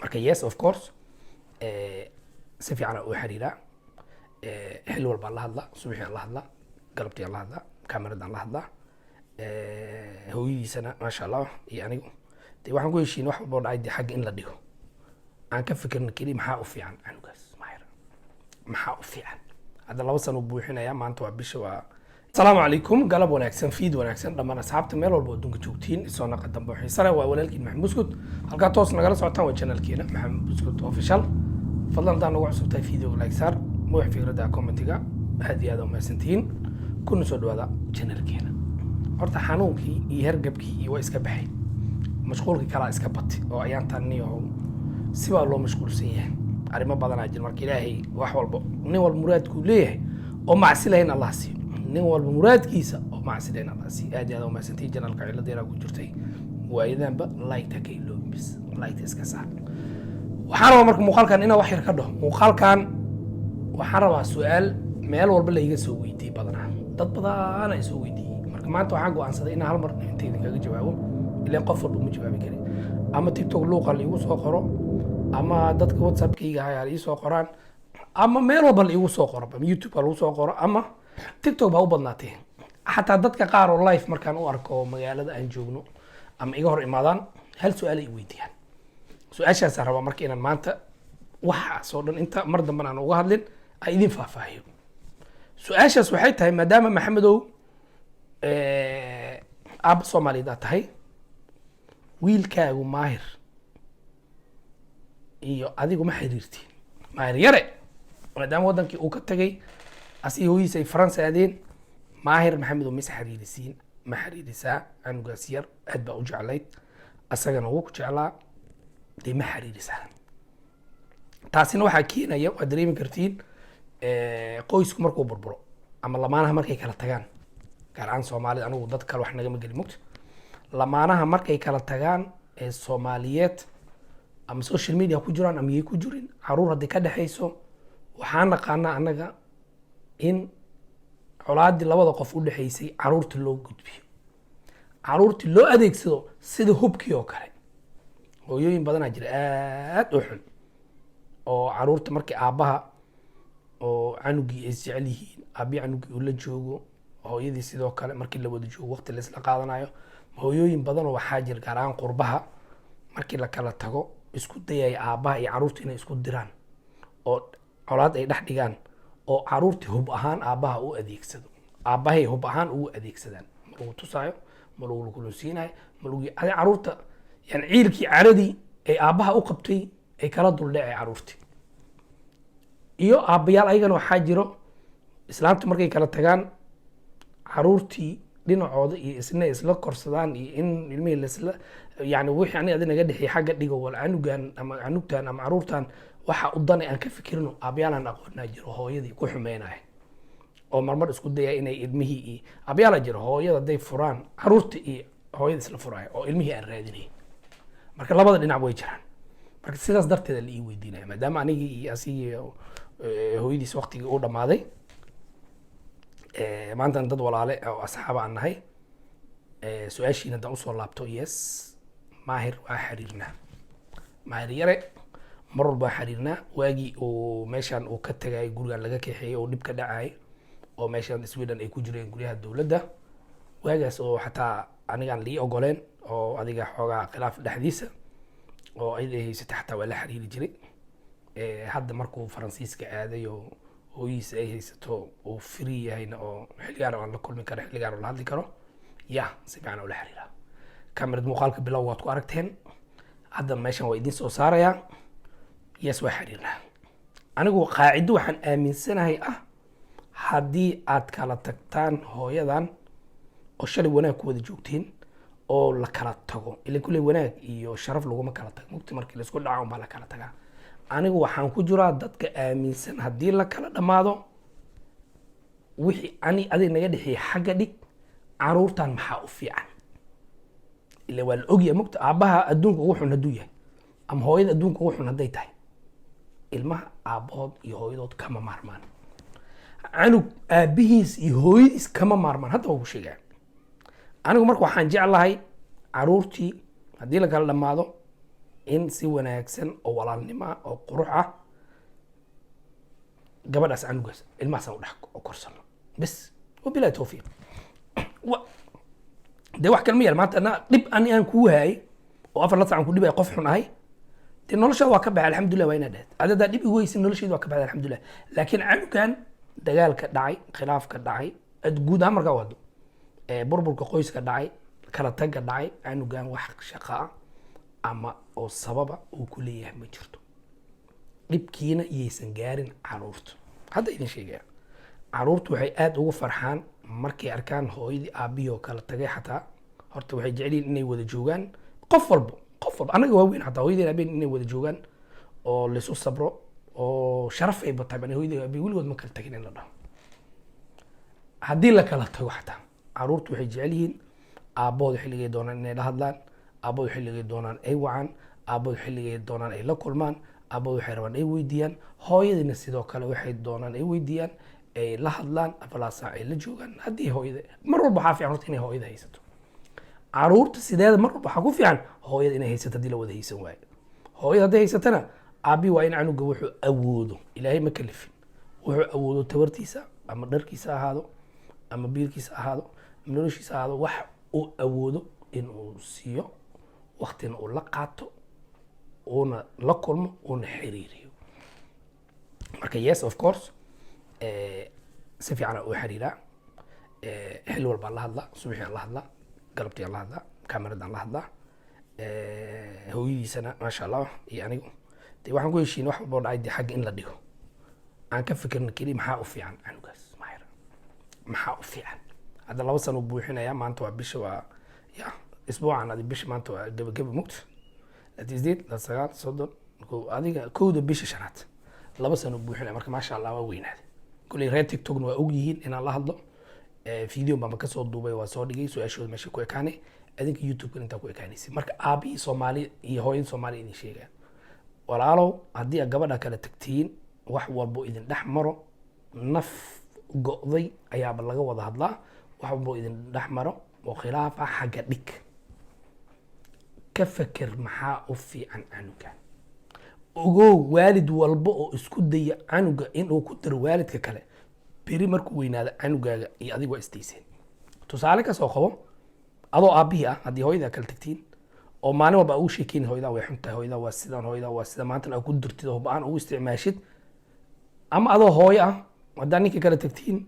Marka yes, of course, si fiican aan u xiriiraa. Xilli walbaan la hadlaa, subaxii aan la hadlaa, galabtii aan la hadlaa, kameradaan la hadlaa. Hooyadiisana, maasha Allah, iyo anigu dee waxaan ku heshiin wax walboo dhacay dee xagga in la dhigo, aan ka fikirna keli maxaa u fiican canugaas Maahir, maxaa u fiican. Hadda 2 sano uu buuxinaya maanta, waa bisha waa. Asalaamu calaykum, galab wanaagsan, fiid wanaagsan dhammaan asxaabta meel walba oo adduunka joogtiin. Soo naqa dambe oo xiise leh. Waa walaalkiin Maxamed Buskud. Halkaa toos nagala socotaan waa channelkeena Maxamed Buskud Official. Fadlan haddaan nagu cusub tahay, videoga like saar, madax fikradda commentiga. Aad iyo aad u mahadsantihiin, kuna soo dhawaada channelkeena. Horta xanuunkii iyo hergabkii iyo waa iska baxay, mashquulkii kalaa iska batay oo ayaantan niyahow sibaa loo mashquulsan yahay, arrimo badanaa jira. Marka Ilaahay wax walba, nin walba muraadkuu leeyahay oo macsi lahayn Allah siiyo, nin walba muraadkiisa oo macsi lahayn Allah siiyo. Aad iyo aad u mahadsantihiin. Channelka ciladeena ku jirtay waayadanba, like-ta ka iloobin, bis like-ta iska saar. Waxaan rabaa marka muuqaalkan inaan wax yar ka dhaho. Muuqaalkan waxaan rabaa su-aal meel walba la iga soo weydiiyey badanaa, dad badana ay soo weydiiyey. Marka maanta waxaan go'aansaday inaan hal mar inta idinkaga jawaabo, ilaan qof walba ma jawaabi karin. Ama TikTok luuqa la igu soo qoro, ama dadka WhatsAppkayga ayaa ii soo qoraan, ama meel walba la igu soo qoro, ama YouTube ha lagu soo qoro, ama TikTok baa u badnaatee. Xataa dadka qaar oo live markaan u arko oo magaalada aan joogno ama iga hor imaadaan, hal su-aal ay weydiiyaan. Su-aashaasaan rabaa marka inaan maanta waxaas oo dhan inta mar dambena aan uga hadlin, aan idin faahfaahiyo. Su-aashaas waxay tahay: maadaama Maxamedow aabba Soomaaliyeed aad tahay, wiilkaagu Maahir iyo adigu ma xiriirtiin? Maahir Yare, maadaama waddankii uu ka tagay, asiga hooyihiis ay Faransa aadeen, Maahir Maxamedow mis xiriirisiin, ma xiriirisaa? Canugaas yar aad baa u jeclayd, asagana wuu ku jeclaa, dee ma xiriirisaa? Taasina waxaa keenaya, waad dareemi kartiin, qoysku markuu burburo ama lamaanaha markay kala tagaan, gaar ahaan Soomaalida, anigu dad kale wax nagama gelin mugta, lamaanaha markay kala tagaan ee Soomaaliyeed, ama social media ku jiraan ama yay ku jirin, caruur haddii ka dhexayso, waxaan naqaanaa annaga in colaadii labada qof u dhexaysay caruurta loo gudbiyo, caruurtii loo adeegsado sida hubkii oo kale. Hooyooyin badanaa jira aad u xun oo caruurta markii aabbaha oo canugii ay isjecel yihiin, aabbihii canugii uu la joogo, hooyadii sidoo kale, markii la wada joogo, waqti laisla qaadanayo, hooyooyin badanoo waxaa jira, gaar ahaan qurbaha, markii la kala tago isku dayaya aabbaha iyo caruurta inay isku diraan oo colaad ay dhex dhigaan, oo caruurtii hub ahaan aabbaha u adeegsado, aabbahay hub ahaan ugu adeegsadaan. Ma lagu tusaayo, ma lagu kulunsiinayo, ma lagu adi caruurta, yani ciilkii caradii ay aabbaha u qabtay ay kala duldhacay caruurtii. Iyo aabbayaal ayagana waxaa jiro islaamta markay kala tagaan caruurtii dhinacooda iyo isna isla korsadaan, iyo in ilmihii laisla, yani wixii ani adi naga dhexiyay xagga dhigo, wal canugan ama canugtan ama caruurtan waxa u danay aan ka fikirno. Aabayaalaan aqoonaa jiro hooyadii ku xumeynaya oo marmar isku daya inay ilmihii, iyo aabayaala jiro hooyada hadday furaan caruurta iyo hooyada isla furaya oo ilmihii aan raadinay. Marka labada dhinac way jiraan. Marka sidaas darteeda la ii weydiinaya, maadaama anigii iyo asigii hooyadiis waqtigii uu dhammaaday, maantana dad walaale oo asxaaba aan nahay. Su-aashiina haddaan usoo laabto, yes, Maahir waa xiriirnaa. Maahir Yare mar walba waa xiriirnaa. Waagii uu meeshan uu ka tagay, gurigan laga kaxeeyey oo dhib ka dhacay, oo meeshan Sweden ay ku jireen guryaha dowladda, waagaas oo xataa anigaan lii ogoleen oo adiga xoogaa khilaaf dhexdiisa oo ayada ay haysatay, xataa waa la xiriiri jiray. Hadda markuu Faransiiska aaday oo hooyihiisa ay haysato, uu free yahayna, oo xilligaan aan la kulmi karo, xilligaan oo la hadli karo, ya si fiican ula xiriiraa. Kamerad muuqaalka bilow waad ku aragteen, hadda meeshan waa idiin soo saarayaa. Yes, waa xiriirnaa. Anigu qaacido waxaan aaminsanahay ah, haddii aad kala tagtaan hooyadan oo shalay wanaag ku wada joogteen oo la kala tago, ila kulley wanaag iyo sharaf laguma kala tago mugti, markii laisku dhaco unbaa la kala tagaa. Anigu waxaan ku jiraa dadka aaminsan haddii la kala dhammaado, wixii ani adig naga dhexeeyey xagga dhig, caruurtan maxaa u fiican? Ila waa la ogyahay mugta, aabbaha adduunka ugu xun hadduu yahay ama hooyada adduunka ugu xun hadday tahay, ilmaha aabbahood iyo hooyadood kama maarmaan. Canug aabbihiis iyo hooyadiis kama maarmaan, hadda waa ku sheegaa. Anigu marka waxaan jeclahay caruurtii haddii la kala dhammaado. In si wanaagsan oo walaalnimo ah oo qurux ah gabadhaas, canugaas, ilmahaas aan u dhex korsano bes. Wabilahi tawfiiq. Dee wax kale ma yaal. Maanta ana dhib ani aan kuu haayay oo 4 la sac aan ku dhibaya, qof xun ahay, dee noloshaada waa ka baxay, alxamdulillah. Waa inaad dhahayd adi haddaa dhib igu haysin, noloshayda waa ka baxday, alxamdulillah. Laakiin canugan dagaalka dhacay, khilaafka dhacay, ad guud ahaan markaa wado ee burburka qoyska dhacay, kala tagga dhacay, canugan wax shaqa ah ama oo sababa uu ku leeyahay ma jirto. Dhibkiina iyaysan gaarin caruurta. Hadda idin sheegaya, caruurtu waxay aada ugu farxaan markay arkaan hooyadii, aabbihii oo kala tagay. Xataa horta waxay jecel yihiin inay wada joogaan. Qof walbo, qof walba, annaga waaweyn xataa, hooyadeen, aabaheen inay wada joogaan oo laysu sabro oo sharaf ay batahay. Bani hooyadii, aabihii weligood ma kala tagin in la dhaho. Haddii la kala tago xataa, caruurtu waxay jecel yihiin aabbahooda xilligay doonaan inay la hadlaan, aabbahooda xilligay doonaan ay wacaan, aabbahooda xilligay doonaan ay la kulmaan, aabbahooda waxay rabaan ay weydiiyaan. Hooyadiina sidoo kale waxay doonaan ay weydiiyaan, ay la hadlaan, 4 saac ay la joogaan. Haddii hooyada mar walba waxaa fiican horta inay hooyada haysato caruurta. Sideeda mar walba waxaa ku fiican hooyada inay haysato. Haddii la wada haysan waayo, hooyada hadday haysatana, aabbihi waa in canuga wuxuu awoodo, Ilaahay ma kalifin, wuxuu awoodo tabartiisa, ama dharkiisa ha ahaado, ama biilkiisa ha ahaado, ama noloshiisa ha ahaado, wax uu awoodo in uu siiyo, waktina uu la qaato, uuna la kulmo, uuna xiriiriyo. Marka yes, of course, si fiican u xiriiraa. Xilli walbaan la hadlaa, subaxii aan la hadlaa, galabtii aan la hadlaa, kameradaan la hadlaa. Hooyadiisana maasha Allah iyo anigu dee waxaan ku heshiin wax walboo dhacay dee xagga in la dhigo, aan ka fikirna keliya maxaa u fiican canugaas Maahir, maxaa u fiican. Hadda 2 sano uu buuxinaya. Maanta waa bisha, waa ya isbuucan adi bisha maanta waa gabagaba mugta 28, 29, 30, adiga 1-da bisha shanaad 2 sano buuxinaya. Marka maasha Allah, waa weynaaday. Kulley reer TikTokna waa og yihiin inaan la hadlo. Video baan kasoo duubay, waa soo dhigay. Su-aashooda meesha ku ekaanay, adinka YouTube intaa ku ekaanaysa. Marka aabihii Soomaali iyo hooyadii Soomaali idin sheegaya, walaalow, haddii aad gabadha kala tagtiin, wax walbo idin dhex maro, naf go'day ayaaba laga wada hadlaa. Wax walbo idin dhex maro oo khilaaf ah xagga dhig, ka feker maxaa u fiican canuga. Ogow, waalid walba oo isku daya canuga inuu ku daro waalidka kale, beri markuu weynaado canugaaga iyo adiga waa isdayseen. Tusaale kasoo qabo, adoo aabbihii ah, haddii hooyadaa kala tagtiin oo maalin walba ugu sheekeyn hooyadaa way xun tahay, hooyadaa waa sidan, hooyadaa waa sida, maantana aad ku dirtid oo ba-aan ugu isticmaashid, ama adoo hooyo ah haddaa ninka kala tagtiin,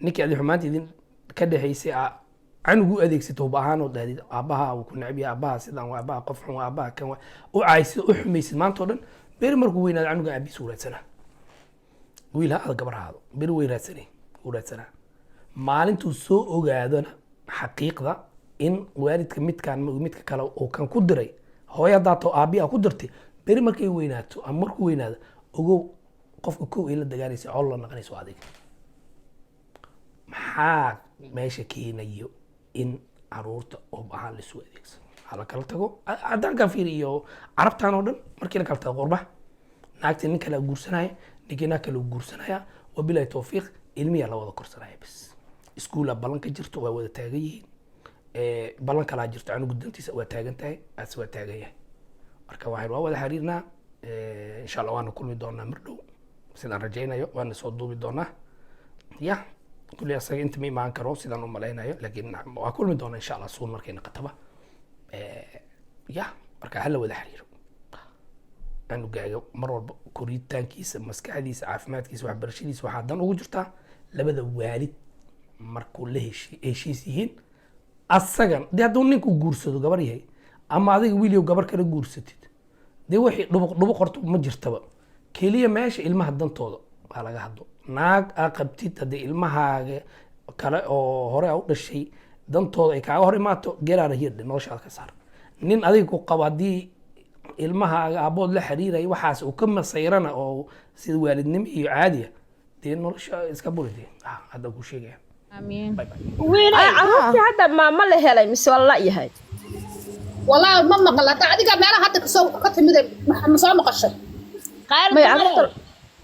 ninkii adi xumaanta idin ka dhexaysay aa canug u adeegsato hub ahaan oo dhahdid aabbaha uu ku neceb yahay, aabbaha sidan waa, aabbaha qof xun waa, aabbaha kan waa, u caaysid, u xumaysid maanta oo dhan, beri markuu weynaado canuga aabihiis u raadsanaa. Wiil ha aado, gabar ha aado, beri way raadsanay, u raadsanaa. Maalintuu soo ogaadona xaqiiqda in waalidka midkaan midka kale uu kan ku diray, hooyo haddaa to aabbi aa ku dirtay, beri markay weynaato ama markuu weynaado, ogow, qofka kow ay la dagaalaysa, col la naqanayso waa adiga. Maxaa meesha keenayo in caruurta hub ahaan laisu adeegsado? Hala kala tago. Caddaankan fiiri iyo Carabtan oo dhan, markii la kala tago qurbaha, naagtii nin kale guursanaya, ninkii naag kale guursanaya, wabilahi tawfiiq. Ilmiyaa la wada korsanaya bas. Iskuulaa ballan ka jirto, waa wada taagan yihiin. Ballan kalaa jirto, canugu dantiisa waa taagan tahay, as waa taagan yahay. Marka waxaan waa wada xiriirnaa. Insha Allah waana kulmi doonaa mar dhow sidaan rajaynayo, waana soo duubi doonaa. Ya kulli asaga inta ma imaan karo sidaan u malaynayo, laakiin waa kulmi doonaa insha Allah suun markay naqataba. Ya marka hala wada xiriiro canugaaga mar walba. Koritaankiisa, maskaxdiisa, caafimaadkiisa, waxbarashadiisa waxaa dan ugu jirtaa labada waalid markuu la heshiis yihiin. Asagan dee hadduu ninku guursado gabar yahay, ama adiga wiilyow gabar kale guursatid, dee wixii dhubuq dhubuq horta ma jirtaba. Keliya meesha ilmaha dantooda waa laga hadlo. Naag aa qabtid haddii ilmahaaga kale oo hore a u dhashay dantooda ay kaaga hor imaato, geraara hirdhe, noloshaada ka saar. Nin adiga ku qabo haddii ilmahaaga aabood la xiriiraya, waxaas uu ka masayrana oo sida waalidnimo iyo caadiya, dee nolosha iska buri dee. Hadda kuu sheegaya. Amiin. Bye bye. Wiilay, Caruurtii hadda maama la helay mise waa la yahay? Walaahi ma maqal. Hadda adiga meelaha hadda kasoo ka timid ma soo maqashay? Qaali May. dumarow.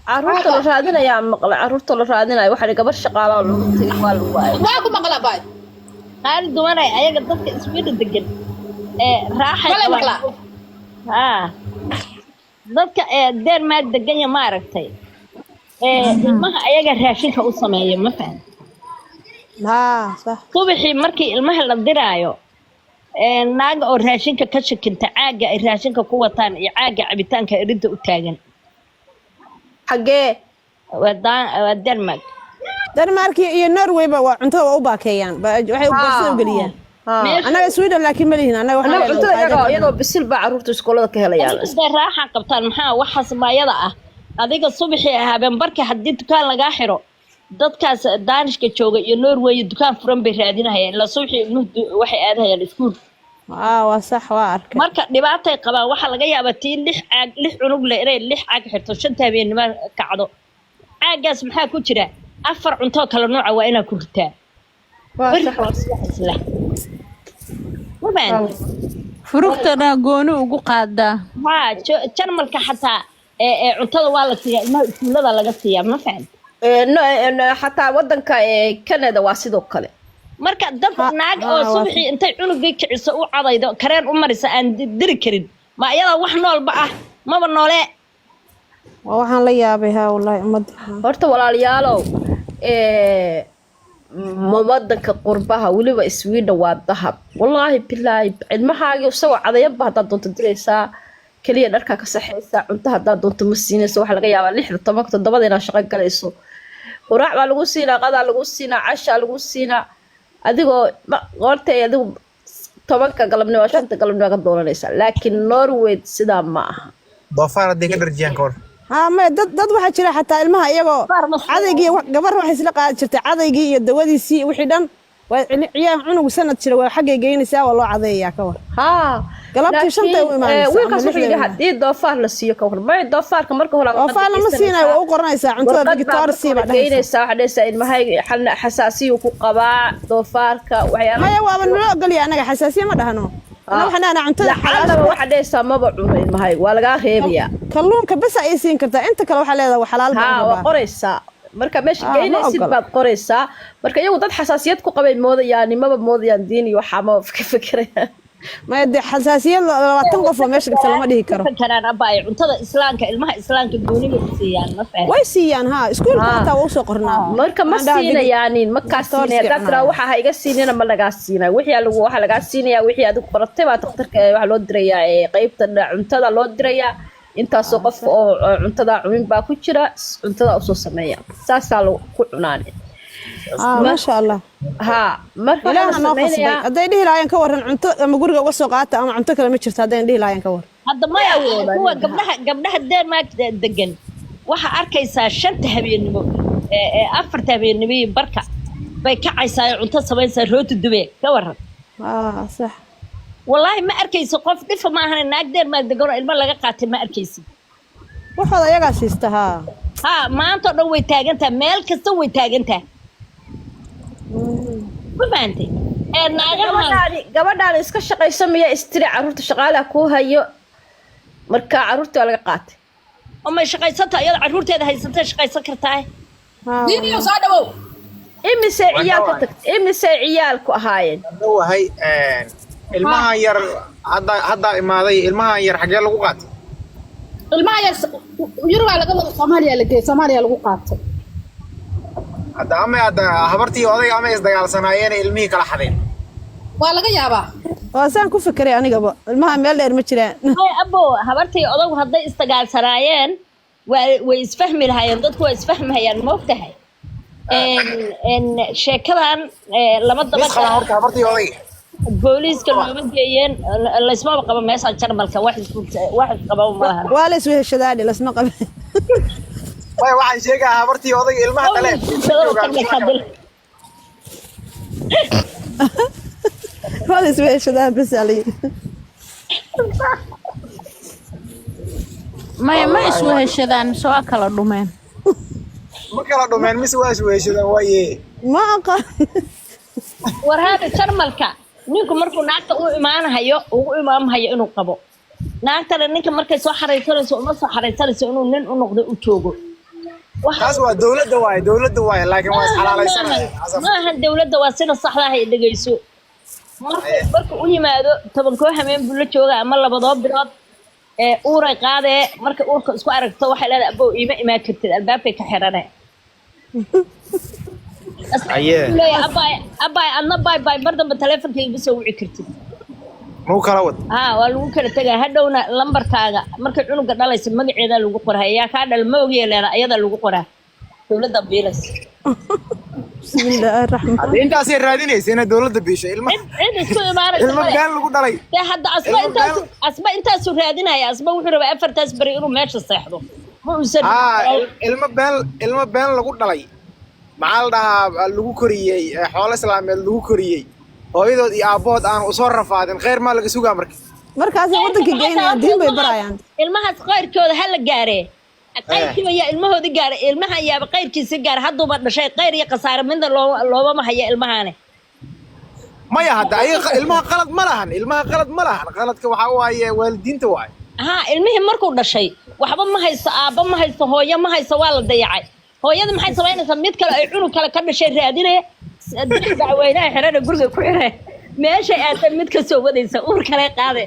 Caruurta la raadinayaa maqlay, caruurta la raadinaya waxaa gabar shaqaalaa loogu tegay, waa la waayay. Waa ku maqlaa baay. Qaali dumaray, ayaga dadka Iswiidha degan ee raaxay Malay qabaan. Maqlaa. Haa, dadka ee Denmark degan ya, maaragtay, ee ilmaha ayaga raashinka u sameeya, ma fahan? Haa, sax. Subaxii markii ilmaha la diraayo, ee naaga oo raashinka ka shakinta, caagga ay raashinka ku wataan iyo caagga cabitaanka irinta u taagan. Xaggee? Waa Denmark. Denmark iyo Norwayba waa cuntada waa u baakeeyaan, waxay borsada u geliyaan. Annaga Sweden laakiin ma lihin annaga waxaa Annaga leedahay cuntada qaadada. Iyagoo bisil baa carruurta iskoolada ka helayaan. Adiga raaxa qabtaan, maxaa waxaas maayada ah? Adiga subaxii habeenbarka haddii dukaan lagaa xiro, dadkaas Daanishka jooga iyo Norway dukaan furan bay raadinahayaan, ilaa subaxii ilmuhu waxay aadahayaan iskuul. Aa, waa sax, waa arkay. Marka dhibaatay qabaan. Waxaa laga yaabaa tii lix caag, lix cunug leh, inay lix caag xirto, shanta habeennimo kacdo. Caaggaas maxaa ku jira? Afar cuntoo kala nooca waa inaa ku ritaa. Waa sax, waa sax. Isla ma fahanti? Furugtana gooni ugu qaadaa. Haa, Jarmalka xataa ee cuntada waa la siiyaa ilmaha, iskuullada laga siiyaa, ma fahanti? No, no, xataa wadanka Canada waa sidoo kale. Marka dad naag oo subaxii intay cunugii kiciso, u cadaydo, kareen u marisa, aan diri karin, ma iyadaa wax noolba ah? Maba noolee. Waa waxaan la yaabay, haa, wallahi ummadda. Horta walaalayaalow, ma wadanka qurbaha, weliba Sweden, waa dahab, wallaahi bilaahi. Ilmahaaga isagoo cadayanba haddaad doonto diraysaa, keliya dharkaa ka saxaysaa, cunto haddaad doonto ma siinayso. Waxaa laga yaabaa 6-da, 10-ka, 7-da inaad shaqo galayso. Quraac baa lagu siinaa, qadaa lagu siinaa, cashaa lagu siinaa, adigoo qoortay adigu 10-ka galabnimo, 5-ta galabnimo ka doonanaysaa. Laakiin Norway sidaa ma aha. Doofaar hadday ka dharjiyaan ka hor? Haa, maya, dad waxaa jira xataa ilmaha iyagoo cadaygii gabar waxay isla qaadi jirtay cadaygii iyo dawadiisii, wixii dhan waa ciyaar. Cunug sanad jira waa xaggay geynaysaa, waa loo cadeeyaa, ka war. Haa. Galabtii 5-tay u imaanaysaa wiilkaas ama wuxuu 6-day yidhi u. Haddii doofaar la siiyo ka war? Maya, doofaarka marka hore Doofaar lama siinayo, waa u qoranaysaa cuntada. Warqad baa Vegetar marka sii baa hore dhahaysa. Geynaysaa, waxaa dhahaysaa ilmahayga xalna xasaasiyuu ku qabaa doofaarka, waxyaalaha. Maya, waaba nala ogolya annaga, xasaasiye ma dhahno. Annaga waxaan dhahnaa cuntada lacallaba xalaasha. Waxaa dhahaysaa maba cuno ilmahayga, waa lagaa reebayaa. Kalluunka bas ay siin kartaa, inta kale waxaa leedahay waa xalaal baan Haa, waa rabaa. qoraysaa marka meesha Ah, ma geynaysid. ogola. Baad qoraysaa. Marka iyagu dad xasaasiyad ku qabay moodayaan, maba moodayaan diin iyo waxaa, maba ka fikirayaan. Maya, dee xasaasiyad 20 qof oo meesha dhigta lama dhihi karo. Karaan abbaay, cuntada islaamka ilmaha islaamka gooni bay u siiyaan, ma fahan? Way siiyaan, haa, iskuulka xataa waa usoo qornaa. Marka ma Waxaan dhahaa siinayaanin, ma kaa Victor siinaya iska haddaad tiraa cunaya. Waxa ha iga siinina, ma lagaa siinayo. Wixii lagu waxaa lagaa siinaya wixii adigu qoratay baa dhakhtarka waxaa loo dirayaa, qeybta cuntada loo dirayaa. Intaasoo qof oo cuntada cunin baa ku jira, cuntada usoo sameeya, saasaa lagu ku cunaan. Ah, maasha Allah. Haa, marka waxaa Ilaahna la noo khasbay. sameynayaa. Hadday dhihi lahaayeen ka waran, cunto ama guriga uga soo qaata ama cunto kale ma jirto, haddayn dhihi lahaayeen ka waran? Hadda maya, kuwa gabdhaha Denmark degan waxaa arkaysaa shanta habeennimo, ee afarta habeennimo iyo barka bay kacaysaa ee cunto samaynaysaa, rooti dube, ka waran? Ah, sax. Wallaahi ma arkayso qof dhifa ma ahan naag Denmark degan oo ilmo laga qaatay, ma arkaysid. Waxooda ayagaa siista, haa. Haa, maanta oo dhan way taagantaha, meel kasta way taagantaha, ma fahantay? Ee naagahan Gabadhaani iska shaqayso miya istiri, carruurta shaqaalaha kuu hayo, marka carruurtii waa laga qaatay. Oo may shaqaysata? Iyada carruurteeda haysatay, shaqaysan kartaa. Diiniyow, soo dhawow. Imise ciyaalka tagtay? Imise ciyaalku ahaayeen? Wahay, ilmahan yar hadda imaaday, ilmahan yar xaggee lagu qaatay? Ilmaha yar Yurubaa laga wado, Soomaaliya la geeyey, Soomaaliya lagu qaatay. Hadda ama hadda habartii odayga ama isdagaalsanaayeen, ilmihii kala xadeen. Waa laga yaabaa. Waa saan ku fikiray anigaba, ilmaha meel dheer ma jiraan. Hay abo, habartii odagu hadday isdagaalsanaayeen waa way isfahmi lahaayeen, dadku waa isfahmayaan, ma ogtahay? Sheekadan lama daba Mis qabaan horta habartii odayga? Booliiska looma geeyeen, laysmaba qabo meesha Jarmalka, wax wax isqaba ma lahan. Waa la isweheshadaadhi, lasma qabin. Maya, waxaan sheegaa habartii odayga ilmaha dhaleen. Jarmalka Waa la isweheshadaa bas aa la yidhi. Maya, ma isweheshadaan mise waa kala dhumeen? Ma kala dhumeen mise waa isweheshadaan waaye? Ma aqaan. War hada Jarmalka ninku markuu naagta u imaanahayo, ugu imaamahayo inuu qabo, naagtana ninka markay soo xaraysanayso uma soo xaraysanayso inuu nin u noqdo u joogo. Taas waa dowladda waaye, dowladda waaye, laakiin waa isxalaalaysanaya. Maahan dowladda, waa sida saxda ah ee dhegeyso. Markuu u yimaado 10-koo hameen buu la joogaa ama 2-doo bilood. Ee uuray qaadee, markay uurka isku aragto waxay leedahay, "Abow, iima imaan kartid," albaabkay ka xirane. Aye. Leeyahay, "Abaay, abaay, adna baay baay, mar dambe taleefonka igama soo wici kartid." Nagu kala wad. Haa, waa lagu kala tegaa. Hadhowna lambarkaaga markay cunuga dhalaysa magaceedaa lagu qoraa. Yaa kaa dhal ma ogiya leeda, ayadaa lagu qoraa, dowladda biilas. Bismillaahi raxmaan. Hadda intaasay raadinaysa inay dowladda biisho ilma. Cid isku imaanaysa Ilmo male. been lagu dhalay. Dee hadda asba Ilmo intaasu asba intaasuu raadinaya. Asba wuxuu rabaa 4taas beri inuu meesha seexdo, ma uusan. Haa, ilmo been lagu dhalay, maxaa la dhahaa, lagu koriyey xoolo islaameed lagu koriyey, hooyadood iyo aabbahood aan usoo rafaadin, khayr maa laga sugaa marka? Markaasay waddanka geynayaan, diin bay barayaan. Ilmahaas qayrkooda ha la gaaree, qayrkiiba yaa ilmahoodi gaaray? Ilmaha yaaba qayrkiisa gaara, hadduuba dhashay. Qayr iyo khasaare midna loomama haya ilmahaane. Maya, hadda ayaga ilmaha qalad ma lahan, ilmaha qalad ma lahan. Qaladka waxaa waaye waalidiinta waaye. Haa, ilmihii markuu dhashay waxba ma haysto, aabba ma haysto, hooyo ma haysto, waa la dayacay. Hooyada maxay samaynaysaa? Mid kale ay cunug kale ka dhashay raadinaya, dinac dacweynaha xirana, guriga ku xire, meeshay aatay mid ka soo wadaysa, uur kale qaade.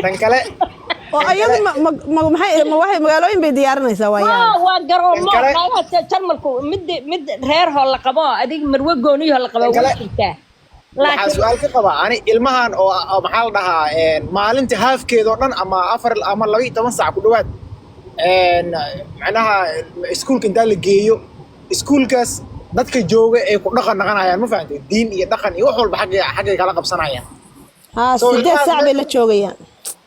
Tan kale Oo iyadu ma maxay, ma waxay magaalooyin bay diyaarinaysaa? Waa yaa. Waa garoomo. Tan kale- Naagaha Jarmalku mid reer hoo la qabo, adig marwe gooniyo la qabo Tan way kale- jirtaa. Waxaa Laakiin su-aal ka qabaa ani ilmahan oo maxaa la dhahaa, maalinta haafkeeda oo dhan ama 4 ama 12 saac ku dhawaad, macnaha iskuulka intaa la geeyo, iskuulkaas dadka jooga ay ku dhaqan dhaqanayaan, ma fahantay? Diin iyo dhaqan iyo wax walba xaggay kala qabsanayaan. Haa. So, 8 ilmahaas saac bay la joogayaan.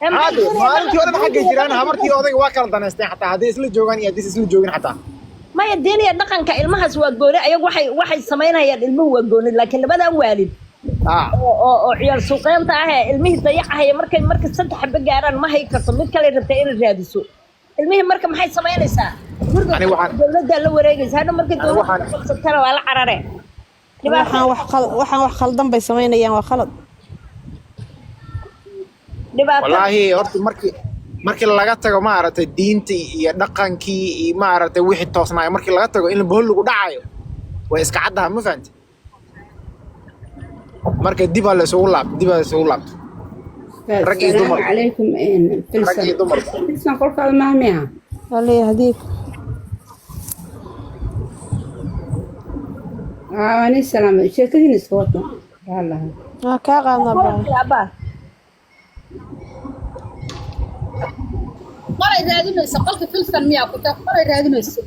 Caadi, maalintii oo dhan xaggay jiraan. Habartii odayga waa kala danaysteen, xataa hadday isla joogaan iyo haddii isla joogin xataa. Maya, diin iyo dhaqanka ilmahaas waa gooni. Ayagu waxay samaynayaan ilmuhu waa gooni, laakiin labadan waalid oo ciyaal suuqeynta ah ee ilmihii dayacahaya, markay 3 xabo gaaraan ma hay karto, mid kale rabtay inay raadiso ilmihii. Marka maxay samaynaysaa? Guriga Ani waxaan- dowladdaa la wareegaysa hadha markay Ani dowladda waxaan- qabsatana waa la carare. Waxaan wax khaldan bay samaynayaan, waa khalad. Dhibaato. Wallaahi horta markii laga tago, maaragtay, diintii iyo dhaqankii iyo, maaragtay, wixii toosnaayo, markii laga tago in bohol lagu dhacayo way iska caddaha, ma fahanti? Marka dib aa la isugu laabto, dib aa la isugu laabto, rag iyo السلام dumar. عليكم. Rag iyo فلسن dumar. فلسن qolkaada maahmiya? Alla yahdiik. Ani salaam, sheekadiina iska wata wallahi. Waa kaa qaadnaa baa. Abaa. Qoray raadinaysa qolka Filsan miyaa ku taa? Qoray raadinaysa.